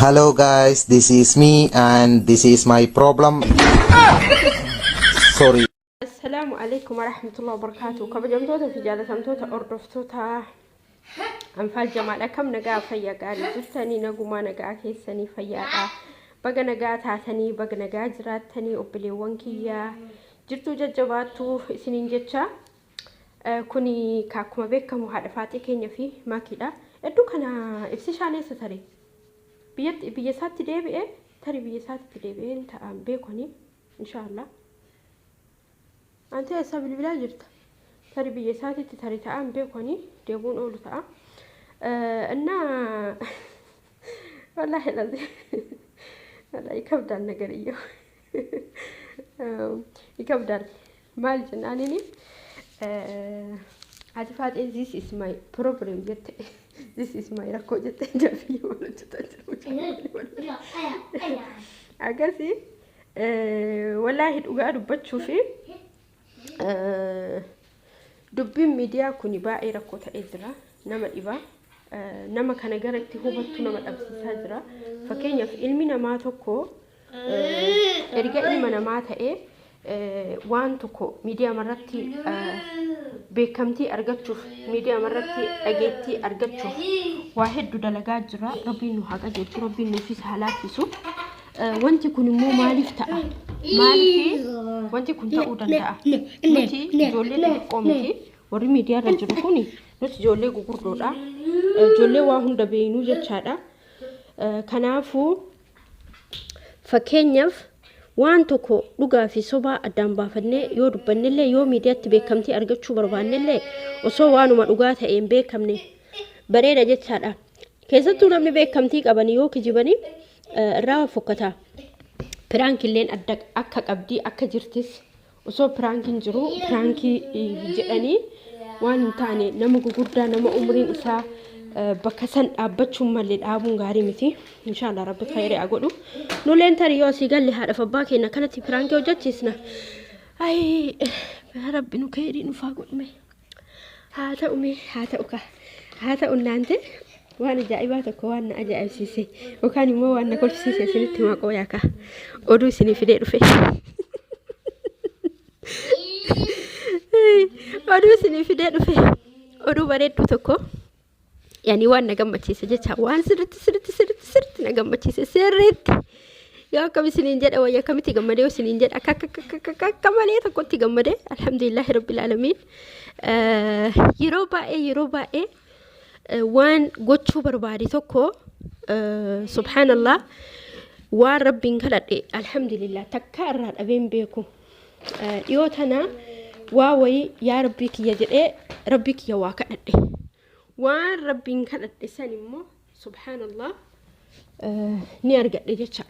Hello guys, this is me and this is my problem. Sorry. Assalaamu alaikum warahmatullahi wabarakatuh. Kabajamtoota fi jaalatamtoota hordoftoota Anfaal Jamaal akkam nagaa fayyaa gaarii jirtanii nagumaa nagaa keessanii fayyaadha. Baga nagaa taatanii baga nagaa jiraattanii obboleewwan kiyyaa jirtuu jajjabaattuu isiniin jecha. Kuni akkuma beekamu haadha faaxee keenya fi maakiidha. Hedduu kana ibsishaan eessa tare? Biyyatti biyya isaatti deebi'e tarii biyya isaatti deebi'ee hin ta'an beekanii inshaallah. Ante eessaa bilbilaa jirta? Tarii biyya isaatitti tarii ta'an beekanii deebuun oolu ta'a. Innaa wallaahi lazii wallaahi ይከብዳል ነገርየው ይከብዳል። Maal jennaanini haati faaxee this is my problem jette this is my rakkoo jette jafii wal hojjetaa jiru. Akkasii wallaahi dhugaa dubbachuu fi dubbiin miidiyaa kun baay'ee rakkoo ta'ee jira. Nama dhiba. Nama kana gara itti hubattu nama dhabsiisaa jira. Fakkeenyaaf ilmi namaa tokko erga ilma namaa ta'ee waan tokko miidiyaa irratti beekamtii argachuuf miidiyaa irratti dhageettii argachuuf waa hedduu dalagaa jira. Rabbiin nu haa qajeelchu, Rabbiin nuufis haa laaffisu. Wanti kun immoo maaliif ta'a? Maaliif wanti kun ta'uu danda'a? Nuti ijoollee xixiqqoo miti. Warri miidiyaa irra jiru kun nuti ijoollee gugurdoodha. Ijoollee waa hunda beeknuu jechaadha. Kanaafuu fakkeenyaaf waan tokko dhugaa fi sobaa addaan baafannee yoo dubbannellee yoo miidiyaatti beekamtii argachuu barbaannellee osoo waanuma dhugaa ta'e hin beekamne bareeda jechaadha. Keessattuu namni beekamtii qaban yoo kijibanii irraa fokkata. Piraankilleen adda akka qabdii akka jirtis osoo piraankiin jiru piraankii jedhanii waan hin taane nama gugurdaa nama umriin isaa bakka san dhaabbachuun malee dhaabuun gaarii miti. Inshaallah rabbi khayrii haa godhu. Nuleen tarii yoo asii galle haadhaaf abbaa keenya kanatti piraankii hojjechiisna. Ayi rabbi nu khayrii nuuf haa godhu mee. Haa ta'u mee haa ta'u ka haa ta'u naante waan ajaa'ibaa tokko waan na ajaa'ibsiise yookaan immoo waan na kolfisiise isinitti himaa qooyaa ka oduu isinii fidee dhufe. Oduu isinii fidee dhufe oduu bareedduu tokko yani waan na gammachiise jecha waan sirritti sirritti sirritti sirritti na gammachiise sirriitti yoo akkam isiniin jedhe wayya akkamitti gammadee yoo isiniin jedhe akka akka akka akka akka malee tokkotti gammadee alhamdulillahi rabbil alamiin. Yeroo baay'ee yeroo baay'ee waan gochuu barbaade tokko subhaanallah waan rabbiin kadhadhe alhamdulillah takka irraa dhabeen beeku. Dhiyoo tana waa wayii yaa rabbii kiyya jedhee rabbii kiyya waa kadhadhe. Waan rabbiin kadhadhe san immoo subhaanallah ni argadhe jecha.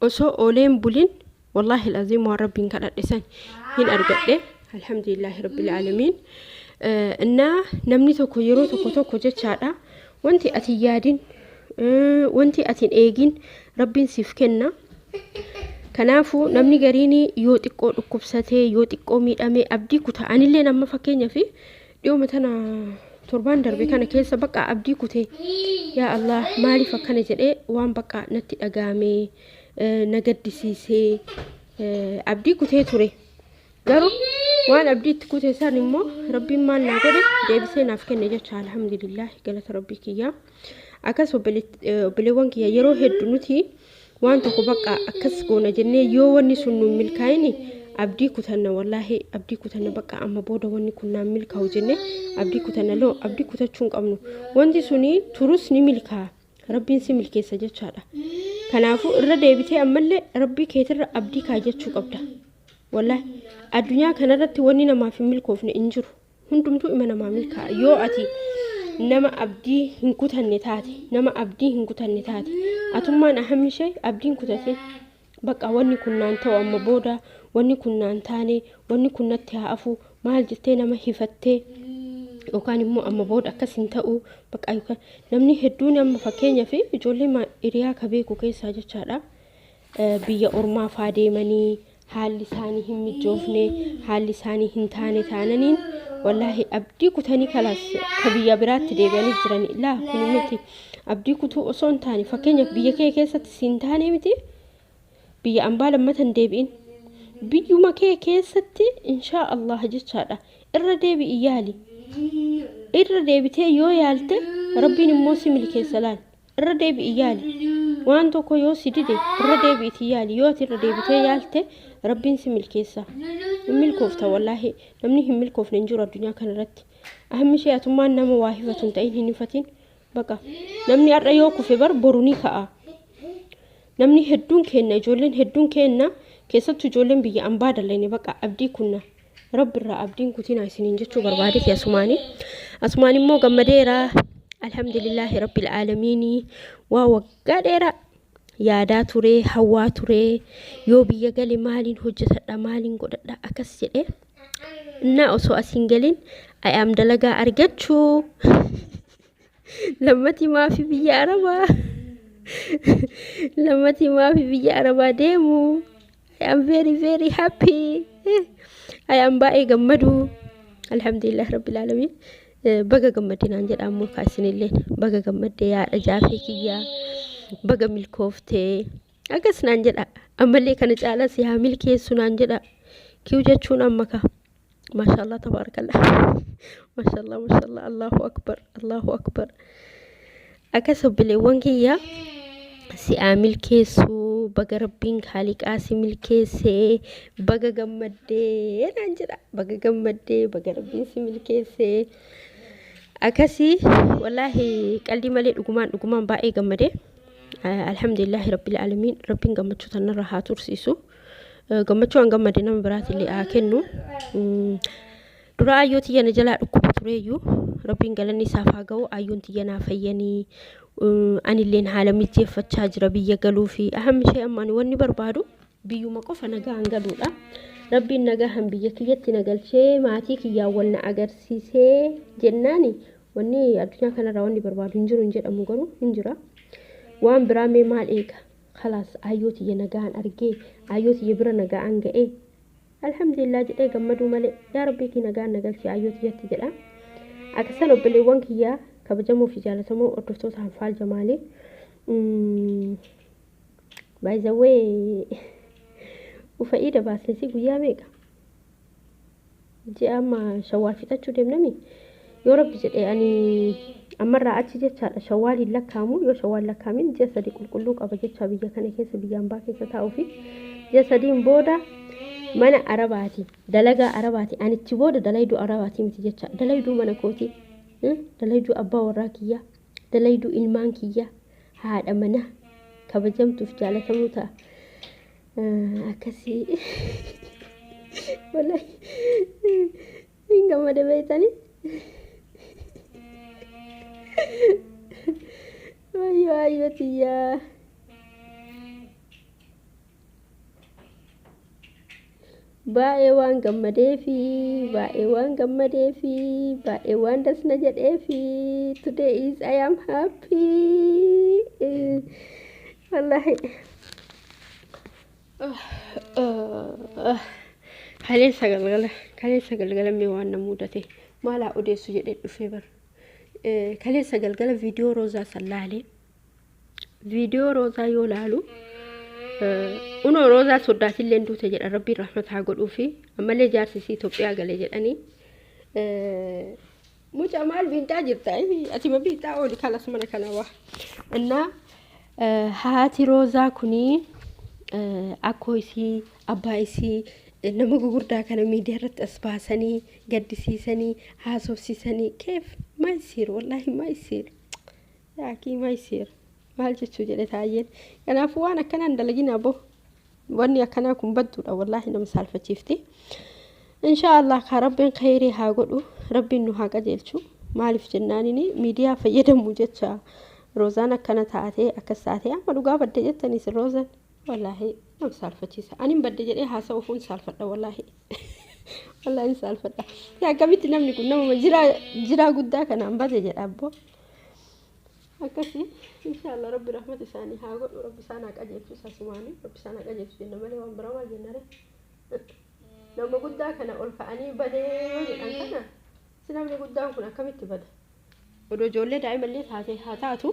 Osoo ooleen bulin wallaahi al'aziim waan rabbiin kadhadhe san hin argadhe. Alhamdulillaahi rabbil aalamiin. Innaa namni tokko yeroo tokko tokko jechaadha wanti ati hin yaadin wanti ati hin eegin rabbiin siif kenna. Kanaafuu namni gariin yoo xiqqoo dhukkubsatee yoo xiqqoo miidhamee abdii kuta. Anillee amma fakkeenyaaf dhiyooma tana torbaan darbe kana keessa bakka abdii kutee yaa Allah maaliif akkana jedhee waan bakka natti dhaga'amee na gaddisiisee abdii kutee ture. Garuu waan abdii itti kute san immoo rabbiin maal naa godhe deebisee naaf kenne jecha alhamdulillah galata rabbii kiyyaa. Akkas obboleewwan kiyya yeroo hedduu nuti waan tokko bakka akkas goona jennee yoo wanni sun nuun milkaa'ini abdii kutanna wallaahi abdii kutanna bakka amma booda wanni kun naan milkaa'u jennee abdii kutanna loo abdii kutachuu hin qabnu. Wanti suni turus ni milkaa'a. Rabbiin si milkeessa jechaadha. Kanaafuu irra deebitee ammallee rabbii keetirra abdii kaayachuu qabda. Wallaahi addunyaa kanarratti wanni namaaf hin milkoofne hin jiru. Hundumtuu ima namaa milkaa'a. Yoo ati nama abdii hin kutanne taate, nama abdii hin kutanne taate, atummaan ahammi ishee abdii hin kutatin. Bakka wanni kun naan ta'u amma booda, wanni kun naan taane, wanni kun natti haa hafu, maal jettee nama hifattee yookaan immoo amma booda akkas hin ta'u bakka yookaan namni hedduun amma fakkeenyaaf ijoollee hiriyaa ka beeku keessaa jechaadha. Biyya ormaa faa deemanii haalli isaanii hin mijoofne haalli isaanii hin taane taananiin Wallaahi abdii kutanii kalaas ka biyya biraatti deebi'anii jirani. Laa kun miti, abdii kutuu osoo hin taane, fakkeenyaaf biyya kee keessatti siin taane miti, biyya ambaa lammata hin deebi'in. Biyyuma kee keessatti inshaa Allah jechaadha irra deebi'i, yaali. Irra deebitee yoo yaalte Rabbiin immoo si milkeessa. Laal, irra deebi'i, yaali. Waan tokko yoo si dide irra deebi'iti yaali. Yoo ati irra deebitee yaalte Rabbiin si milkeessa, hin milkoofta. Wallaahi namni hin milkoofne hin jiru addunyaa kanarratti. Ahammi ishee atummaan nama waa hifatu hin ta'in, hin hifatin. Baqa, namni har'a yoo kufe bar boru ni ka'a. Namni hedduun kenna, ijoolleen hedduun kenna, keessattuu ijoolleen biyya ambaa dallayne baqa abdii kunna. Rabbi irraa abdiin kutinaa isiniin jechuu barbaadeeti. Asumaanii asumaan immoo gammadeera, alhamdulillaahi rabbil aalamiinii. Waa waggaa dheeraa yaadaa turee, hawwaa turee, yoo biyya gale maaliin hojjetadha, maaliin godhadha akkas jedhee innaa osoo asiin galin ayaam dalagaa argachuu lammati maafi biyya arabaa, lammati maafi biyya arabaa deemu. I am very very happy. I am baay'ee gammadu, alhamdulillah rabbil alamin. Baga gammadinaan jedha ammoo kaasinilleen baga gammadde, yaadha jaafee kiyyaa, baga milkooftee akkas naan jedha. Ammallee kana caalaa si haa milkeessu naan jedha. Kiyu jechuun amma ka maashaallah, tabaarakallah, maashaallah, maashaallah, allahu akbar, allahu akbar. Akkas obboleewwan kiyya, si haa milkeessu, baga Rabbiin kaaliqaa si milkeessee, baga gammaddee naan jedha. Baga gammaddee, baga Rabbiin si milkeessee. Akkasii wallaahi qalbii malee dhugumaan dhugumaan baay'ee gammadee, alhamdulillahi rabbil aalamiin. Rabbiin gammachuu tanarra haa tursiisu, gammachuu an gammade nama biraatillee haa kennu. Dura ayyoo tiyya na jalaa dhukkuba tureeyyuu, Rabbiin galanni isaaf haa ga'u, ayyoon tiyya naa fayyanii, anilleen haala mijeeffachaa jira biyya galuu fi ahammi ishee amma ani wanni barbaadu biyyuma qofa nagaan galuudha. Rabbiin nagahan biyya kiyyatti na galchee maatii kiyyaan wal na agarsiisee jennaani wanni addunyaa kanarraa wanni barbaadu hin jiru hin jedhamu, garuu hin jira. Waan biraa mee maal eega? Khalaas, ayyoo tiyya nagaan argee, ayyoo tiyya bira nagaan ga'ee, alhamdulillah jedhee gammaduu malee, yaa Rabbii kii nagaan na galchee ayyoo tiyyatti jedha. Akkasan obboleewwan kiyyaa kabajamoo fi jaalatamoo hordoftoota Hanfaal Jamaalii. By the way, ufa iida baasnesi guyyaa meeqa? Ji'a amma Shawwaal fixachuu deemnami. Yoo Rabbi jedhe ani ammarraa achi jechaadha Shawwaal hin lakkaamu. Yoo Shawwaal lakkaamin ji'a 3 qulqulluu qaba jecha biyya kana keessa, biyya ambaa keessa taa'uu fi ji'a 3n booda mana arabaati, dalagaa arabaati. Anichi booda dalayduu arabaati miti jecha, dalayduu mana kooti, dalayduu abbaa warraa kiyyaa, dalayduu ilmaan kiyyaa, haadha mana kabajamtuuf jaalatamuu ta'a. Akkasii wallahi hin gammade beektanii. Wayyoo ayyoo tiyyaa. Baay'ee waan gammadeefi, baay'ee waan gammadeefi, baay'ee waan dasna jedheefi. Today is I am happy. Wallahi. Kaleessa galgala mee waan na mudate maalaa odeessu jedhee dhufee bar. Kaleessa galgala viidiyoo Roozaa san laalee, viidiyoo Roozaa yoo laalu, unoo Roozaa soddaatillee duute jedha. Rabbiin rahmata haa godhuu fi ammallee jaarsisii Itoophiyaa gale jedhanii. Mucaa maal biinxaa jirta? Ati ma biinxaa ooli kalas mana kana waa. Innaa haati Roozaa kunii akkoo isii, abbaa isii, nama gugurdaa kana miidiyaa irratti as baasanii gaddisiisanii haasofsiisanii keef ما يصير, wallaahi ما يصير, yaakii ما يصير. Maal jechuu jedhe taayyeen. Kanaafuu waan akkanaan dalagin aboo, wanni akkanaa kun badduudha, wallaahi nama saalfachiifti. Inshaa Allah kaa Rabbiin khayrii haa godhu, Rabbiin nu haa qajeelchu. Maaliif jennaanini miidiyaa fayyadamu jecha Roozaan akkana taatee akkas taatee amma dhugaa badde jettaniis Roozaan wallaahi nama saalfachiisa. Ani badde jedhee haasa'uuf saalfadha, wallaahi wallaahi hin saalfadha. Akkamitti namni kun nama jiraa jiraa guddaa kanaan bade jedha abboo. Akkasii inshaallah Rabbi rahmata isaanii haa godhu, Rabbi isaan haa qajeelchu. Sasumaanii Rabbi isaan haa qajeelchu jenna malee waan biraa maal jenna ree? Nama guddaa kana ol ka'anii badee yoo jedhan kana Si namni guddaan kun akkamitti bada? Odoo ijoollee daa'imallee taate haa taatu,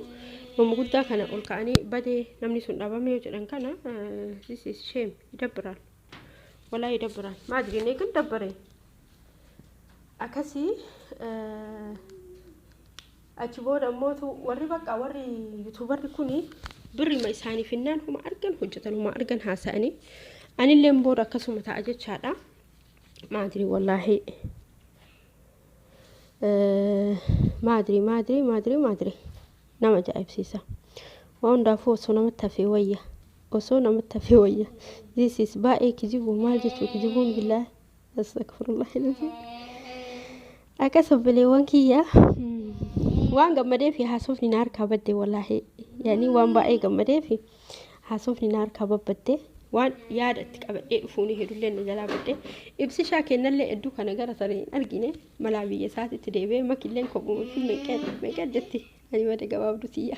nama guddaa kana ol ka'anii badee namni sun dhabame yoo jedhan kana, this is shame. ይደብራል፣ ወላሂ ይደብራል። ማድሪ እኔ ግን ደበረኝ። Akkasii achi booda ammootu warri bakka warri YouTuberri kuni birrima isaanii finnaan huma argan hojjetan, huma argan haasa'anii, anilleen booda akkasuma ta'a jechaadha. Maadrii wallaahi maadrii maadrii maadrii maadrii, nama ajaa'ibsiisa. Waan hundaafuu osoo namatti hafee wayya, osoo namatti hafee wayya. This is baay'ee kijibuu maal jechuu kijibuun billaa, astagfirullah. Akkas obboleewwan kiyya, waan gammadee fi haasofni na harkaa badde. Wallaahi yaani waan baay'ee gammadee fi haasofni na harkaa babbadde. Waan yaada itti qabadhee dhufuun hedullee na jalaa badde. Ibsishaa kennallee hedduu kana gara sana hin argine, malaa biyya isaatitti deebi'ee makilleen kophuma fi meeqee meeqee jetti. Ani mada gabaabduu tiyya.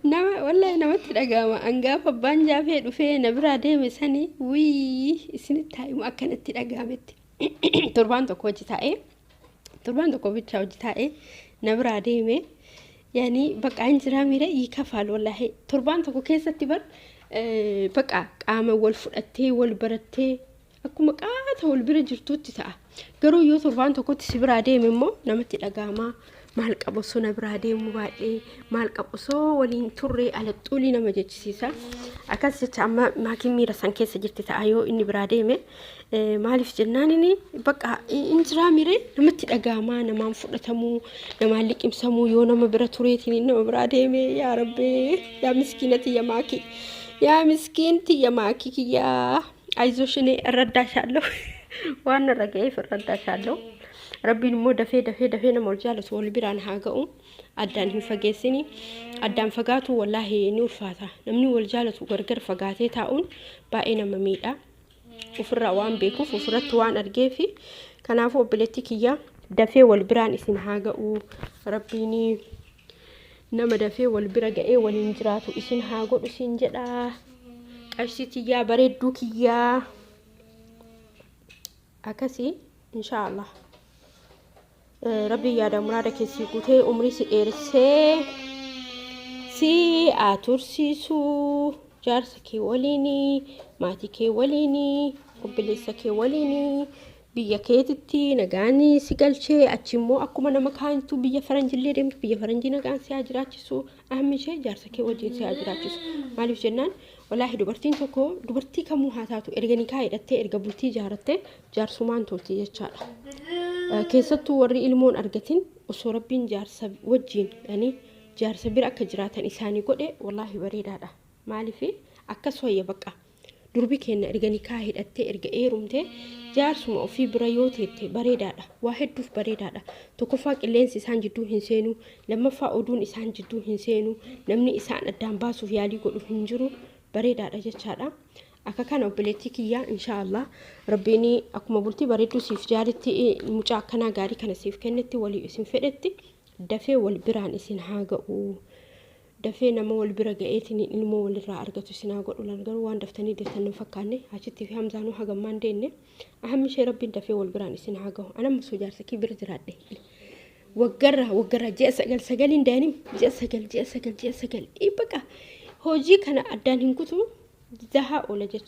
Nama wallahi namatti dhaga'ama. Angaafa abbaan jaafee dhufee na biraa deeme sanii wii isinitti taa'imu akkanatti dhaga'ametti. Torbaan tokko hojii taa'ee, torbaan tokko bichaa hojii taa'ee na biraa deeme. Yaani bakka hin jiraa miira ይከፋል wallahi. Torbaan tokko keessatti bar bakka qaama wal fudhattee wal barattee akkuma qaata wal bira jirtutti ta'a. Garuu yoo torbaan tokkotti si biraa deeme immoo namatti dhaga'ama. Maal qabu osoo na biraa deemu baay'ee, maal qabu osoo waliin turree alaxxuulii nama jechisiisa. Akkas jecha amma maakiin miira san keessa jirti ta'a yoo inni biraa deeme. Maaliif jennaan inni bakka hin jiraa miire namatti dhaga'ama, namaan fudhatamuu, namaan liqimsamuu yoo nama bira tureetiin nama biraa deeme. Yaa rabbee, yaa miskiina tiyya maakii, yaa miskiin tiyya maakii kiyyaa, አይዞሽ እኔ እረዳሻለሁ፣ waan irra ga'eef እረዳሻለሁ። Rabbiin immoo dafee dafee dafee nama wal jaalatu wal biraan haa ga'u, addaan hin fageessini. Addaan fagaatu wallaahi ni ulfaata. Namni wal jaalatu gargar fagaatee taa'uun baay'ee nama miidha. Ofirraa waan beekuuf, ofirratti waan argeefi. Kanaafuu obboleettii kiyya, dafee wal biraan isin haa ga'u. Rabbiin nama dafee wal bira ga'ee waliin jiraatu isin haa godhu isin jedha. Qarshii tiyyaa, bareedduu kiyyaa, akkasii inshaallah. Rabbiin yaada muraada keessii guutee umrii si dheeressee si haa tursiisuu, jaarsa kee waliinii, maatii kee waliinii, obboleessa kee waliinii, biyya keetitti nagaan si galchee, achi immoo akkuma nama kaanitu biyya faranjillee deemtu, biyya faranjii nagaan si haa jiraachisu. Ahmi ishee jaarsa kee wajjin si haa jiraachisu. Maaliif jennaan walaahi dubartiin tokko, dubartii kamuu haa taatu, erga nikaa hidhattee, erga bultii ijaarrattee jaarsumaan tolti jechaadha. Keessattuu warri ilmoon argatin osoo rabbiin jaarsa wajjin, yani jaarsa bira akka jiraatan isaanii godhe, wallaahi bareedaadha. Maaliif akkas wayya? Bakka durbi keenya erga nikaa hidhattee, erga heerumtee jaarsuma ofii bira yoo teette bareedaadha. Waa hedduuf bareedaadha. Tokkoffaa qilleensi isaan jidduu hin seenu, lammaffaa oduun isaan jidduu hin seenu, namni isaan addaan baasuuf yaalii godhu hin jiru, bareedaadha jechaadha. Akka kana obboleettii kiyyaa, inshaallah rabbiin akkuma bultii bareedduu siif jaaritti, mucaa akkanaa gaarii kana siif kennetti, walii isin fedhetti dafee wal biraan isin haa ga'u. Dafee nama wal bira ga'eetiin ilmoo walirraa argatu isin haa godhu. Garuu waan daftanii deettan hin fakkaanne. Achitti fi hamzaanuu hagammaan deenne. Ahammi ishee rabbiin dafee wal biraan isin haa ga'u. Anamma osoo jaarsa kee bira jiraadhe waggarra waggarra ji'a sagal sagaliin daanim, ji'a 9, ji'a 9, ji'a 9 bakka hojii kana addaan hin kutu, zahaa oola jecha.